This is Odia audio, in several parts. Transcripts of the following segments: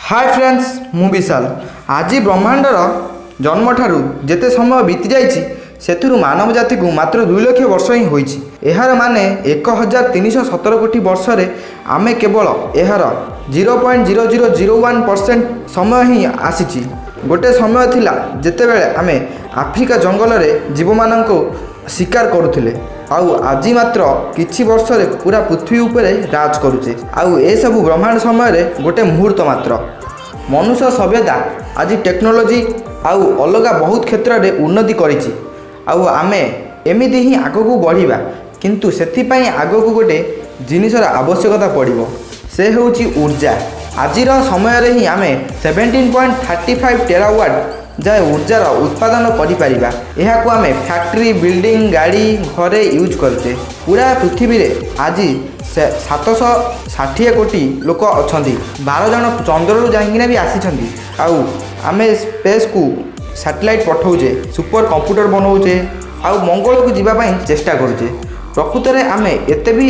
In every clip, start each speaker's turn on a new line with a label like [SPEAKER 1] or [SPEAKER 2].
[SPEAKER 1] ହାଏ ଫ୍ରେଣ୍ଡସ୍, ମୁଁ ବିଶାଲ। ଆଜି ବ୍ରହ୍ମାଣ୍ଡର ଜନ୍ମଠାରୁ ଯେତେ ସମୟ ବିତିଯାଇଛି, ସେଥିରୁ ମାନବ ଜାତିକୁ ମାତ୍ର 2 ଲକ୍ଷ ବର୍ଷ ହିଁ ହୋଇଛି। ଏହାର ମାନେ 1317 କୋଟି ବର୍ଷରେ ଆମେ କେବଳ ଏହାର 0.0001% ସମୟ ହିଁ ଆସିଛି। ଗୋଟେ ସମୟ ଥିଲା, ଯେତେବେଳେ ଆମେ ଆଫ୍ରିକା ଜଙ୍ଗଲରେ ଜୀବମାନଙ୍କୁ ଶିକାର କରୁଥିଲେ ଆଉ ଆଜି ମାତ୍ର କିଛି ବର୍ଷରେ ପୁରା ପୃଥିବୀ ଉପରେ ରାଜ କରୁଛେ। ଆଉ ଏସବୁ ବ୍ରହ୍ମାଣ୍ଡ ସମୟରେ ଗୋଟେ ମୁହୂର୍ତ୍ତ ମାତ୍ର। ମନୁଷ୍ୟ ସଭ୍ୟତା ଆଜି ଟେକ୍ନୋଲୋଜି ଆଉ ଅଲଗା ବହୁତ କ୍ଷେତ୍ରରେ ଉନ୍ନତି କରିଛି ଆଉ ଆମେ ଏମିତି ହିଁ ଆଗକୁ ବଢ଼ିବା। କିନ୍ତୁ ସେଥିପାଇଁ ଆଗକୁ ଗୋଟେ ଜିନିଷର ଆବଶ୍ୟକତା ପଡ଼ିବ, ସେ ହେଉଛି ଉର୍ଜା। ଆଜିର ସମୟରେ ହିଁ ଆମେ 17.35 ଟେରାୱାଟ୍ ଯାଏ ଉର୍ଜାର ଉତ୍ପାଦନ କରିପାରିବା। ଏହାକୁ ଆମେ ଫ୍ୟାକ୍ଟ୍ରି, ବିଲ୍ଡିଂ, ଗାଡ଼ି, ଘରେ ୟୁଜ୍ କରୁଛେ। ପୁରା ପୃଥିବୀରେ ଆଜି 760 କୋଟି ଲୋକ ଅଛନ୍ତି। 12 ଜଣ ଚନ୍ଦ୍ରରୁ ଯାଇକିନା ବି ଆସିଛନ୍ତି। ଆଉ ଆମେ ସ୍ପେସ୍କୁ ସାଟେଲାଇଟ୍ ପଠାଉଛେ, ସୁପର କମ୍ପ୍ୟୁଟର ବନାଉଛେ ଆଉ ମଙ୍ଗଳକୁ ଯିବା ପାଇଁ ଚେଷ୍ଟା କରୁଛେ। ପ୍ରକୃତରେ ଆମେ ଏତେ ବି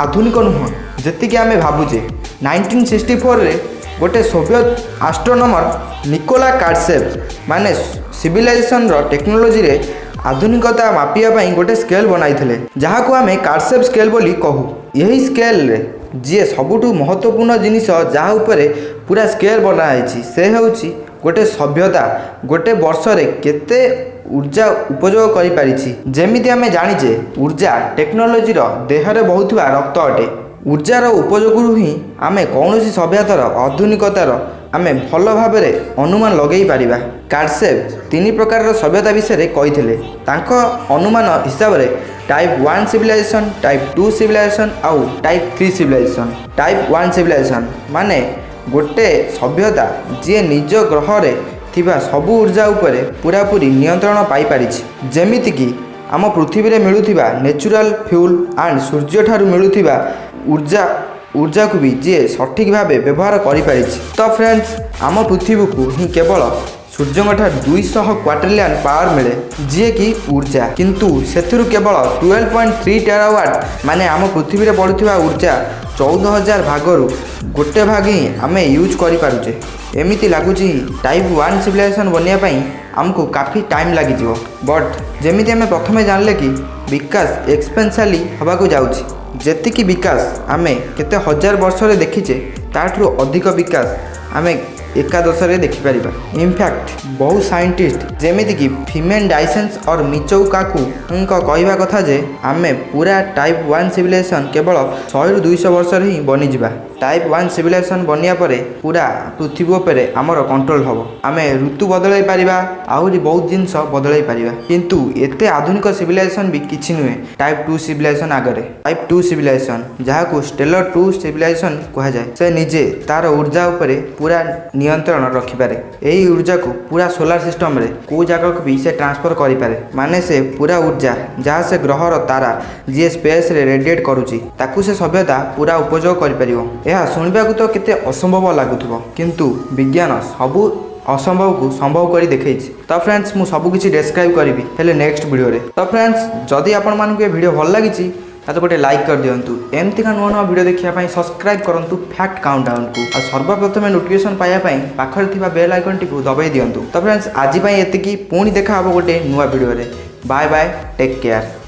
[SPEAKER 1] ଆଧୁନିକ ନୁହଁ, ଯେତିକି ଆମେ ଭାବୁଛେ। 1964ରେ ଗୋଟେ ସୋଭିୟତ ଆଷ୍ଟ୍ରୋନମର ନିକୋଲା କାର୍ଟସେଭ୍ ମାନେ ସିଭିଲାଇଜେସନର ଟେକ୍ନୋଲୋଜିରେ ଆଧୁନିକତା ମାପିବା ପାଇଁ ଗୋଟେ ସ୍କେଲ୍ ବନାଇଥିଲେ, ଯାହାକୁ ଆମେ କାର୍ଟସେଭ୍ ସ୍କେଲ୍ ବୋଲି କହୁ। ଏହି ସ୍କେଲ୍ରେ ଯିଏ ସବୁଠୁ ମହତ୍ତ୍ୱପୂର୍ଣ୍ଣ ଜିନିଷ, ଯାହା ଉପରେ ପୁରା ସ୍କେଲ୍ ବନାଯାଇଛି, ସେ ହେଉଛି ଗୋଟେ ସଭ୍ୟତା ଗୋଟେ ବର୍ଷରେ କେତେ ଉର୍ଜା ଉପଯୋଗ କରିପାରିଛି। ଯେମିତି ଆମେ ଜାଣିଛେ, ଉର୍ଜା ଟେକ୍ନୋଲୋଜିର ଦେହରେ ବହୁଥିବା ରକ୍ତ ଅଟେ। ଉର୍ଜାର ଉପଯୋଗରୁ ହିଁ ଆମେ କୌଣସି ସଭ୍ୟତାର ଆଧୁନିକତାର ଆମେ ଭଲ ଭାବରେ ଅନୁମାନ ଲଗାଇ ପାରିବା। କାର୍ଟସେଭ୍ ତିନି ପ୍ରକାରର ସଭ୍ୟତା ବିଷୟରେ କହିଥିଲେ। ତାଙ୍କ ଅନୁମାନ ହିସାବରେ ଟାଇପ୍ 1 ସିଭିଲାଇଜେସନ୍, ଟାଇପ୍ 2 ସିଭିଲାଇଜେସନ୍ ଆଉ ଟାଇପ୍ 3 ସିଭିଲାଇଜେସନ୍। ଟାଇପ୍ 1 ସିଭିଲାଇଜେସନ୍ ମାନେ ଗୋଟେ ସଭ୍ୟତା, ଯିଏ ନିଜ ଗ୍ରହରେ ଥିବା ସବୁ ଉର୍ଜା ଉପରେ ପୁରାପୁରି ନିୟନ୍ତ୍ରଣ ପାଇପାରିଛି। ଯେମିତିକି ଆମ ପୃଥିବୀରେ ମିଳୁଥିବା ନେଚୁରାଲ୍ ଫ୍ୟୁଲ୍ ଆଣ୍ଡ ସୂର୍ଯ୍ୟଠାରୁ ମିଳୁଥିବା ଉର୍ଜାକୁ ବି ଯିଏ ସଠିକ୍ ଭାବେ ବ୍ୟବହାର କରିପାରିଛି। ତ ଫ୍ରେଣ୍ଡସ୍, ଆମ ପୃଥିବୀକୁ ହିଁ କେବଳ ସୂର୍ଯ୍ୟଙ୍କଠାରୁ 200 କ୍ୱାଟ୍ରିଲିୟନ୍ ପାୱାର ମିଳେ, ଯିଏକି ଉର୍ଜା। କିନ୍ତୁ ସେଥିରୁ କେବଳ 12.3 ଟେରାୱାଟ୍, ମାନେ ଆମ ପୃଥିବୀରେ ପଡ଼ୁଥିବା ଉର୍ଜା 14,000 ଭାଗରୁ ଗୋଟେ ଭାଗ ହିଁ ଆମେ ୟୁଜ୍ କରିପାରୁଛେ। ଏମିତି ଲାଗୁଛି ଟାଇପ୍ 1 ସିଭିଲାଇଜେସନ୍ ବନିବା ପାଇଁ ଆମକୁ କାଫି ଟାଇମ୍ ଲାଗିଯିବ। ବଟ୍ ଯେମିତି ଆମେ ପ୍ରଥମେ ଜାଣିଲେ କି ବିକାଶ ଏକ୍ସପୋନେନ୍ସିଆଲି ହେବାକୁ ଯାଉଛି। ଯେତିକି ବିକାଶ ଆମେ କେତେ ହଜାର ବର୍ଷରେ ଦେଖିଛେ, ତାଠାରୁ ଅଧିକ ବିକାଶ ଆମେ ଏକାଦଶରେ ଦେଖିପାରିବା। ଇନଫ୍ୟାକ୍ଟ ବହୁ ସାଇଣ୍ଟିଷ୍ଟ, ଯେମିତିକି ଫେନମେନ୍ ଡାଇସନ୍ସ ଅର୍ ମିଚିଓ କାକୁଙ୍କ କହିବା କଥା ଯେ ଆମେ ପୁରା ଟାଇପ୍ 1 ସିଭିଲାଇଜେସନ୍ କେବଳ 100ରୁ 200 ବର୍ଷରେ ହିଁ ବନିଯିବା। ଟାଇପ୍ 1 ସିଭିଲାଇଜେସନ୍ ବନିବା ପରେ ପୁରା ପୃଥିବୀ ଉପରେ ଆମର କଣ୍ଟ୍ରୋଲ ହେବ। ଆମେ ଋତୁ ବଦଳାଇ ପାରିବା, ଆହୁରି ବହୁତ ଜିନିଷ ବଦଳାଇ ପାରିବା। କିନ୍ତୁ ଏତେ ଆଧୁନିକ ସିଭିଲାଇଜେସନ୍ ବି କିଛି ନୁହେଁ ଟାଇପ୍ 2 ସିଭିଲାଇଜେସନ୍ ଆଗରେ। ଟାଇପ୍ 2 ସିଭିଲାଇଜେସନ୍, ଯାହାକୁ ଷ୍ଟେଲର 2 ସିଭିଲାଇଜେସନ୍ କୁହାଯାଏ, ସେ ନିଜେ ତାର ଉର୍ଜା ଉପରେ ପୁରା ନିୟନ୍ତ୍ରଣ ରଖିପାରେ। ଏହି ଉର୍ଜାକୁ ପୁରା ସୋଲାର ସିଷ୍ଟମରେ କେଉଁ ଜାଗାକୁ ବି ସେ ଟ୍ରାନ୍ସଫର କରିପାରେ। ମାନେ ସେ ପୁରା ଉର୍ଜା, ଯାହା ସେ ଗ୍ରହର ତାରା ଯିଏ ସ୍ପେସ୍ରେ ରେଡ଼ିଏଟ୍ କରୁଛି, ତାକୁ ସେ ସଭ୍ୟତା ପୁରା ଉପଯୋଗ କରିପାରିବ। ଏହା ଶୁଣିବାକୁ ତ କେତେ ଅସମ୍ଭବ ଲାଗୁଥିବ, କିନ୍ତୁ ବିଜ୍ଞାନ ସବୁ ଅସମ୍ଭବକୁ ସମ୍ଭବ କରି ଦେଖେଇଛି। ତ ଫ୍ରେଣ୍ଡସ୍, ମୁଁ ସବୁକିଛି ଡେସ୍କ୍ରାଇବ୍ କରିବି, ହେଲେ ନେକ୍ସଟ ଭିଡ଼ିଓରେ। ତ ଫ୍ରେଣ୍ଡସ୍, ଯଦି ଆପଣମାନଙ୍କୁ ଏ ଭିଡ଼ିଓ ଭଲ ଲାଗିଛି, ତାହେଲେ ଗୋଟେ ଲାଇକ୍ କରିଦିଅନ୍ତୁ। ଏମିତିକା ନୂଆ ନୂଆ ଭିଡ଼ିଓ ଦେଖିବା ପାଇଁ ସବସ୍କ୍ରାଇବ୍ କରନ୍ତୁ ଫ୍ୟାକ୍ଟ କାଉଣ୍ଟଡାଉନକୁ ଆଉ ସର୍ବପ୍ରଥମେ ନୋଟିଫିକେସନ୍ ପାଇବା ପାଇଁ ପାଖରେ ଥିବା ବେଲ୍ ଆଇକନ୍ଟିକୁ ଦବାଇ ଦିଅନ୍ତୁ। ତ ଫ୍ରେଣ୍ଡସ୍, ଆଜି ପାଇଁ ଏତିକି। ପୁଣି ଦେଖା ହେବ ଗୋଟେ ନୂଆ ଭିଡ଼ିଓରେ। Bye bye, take care.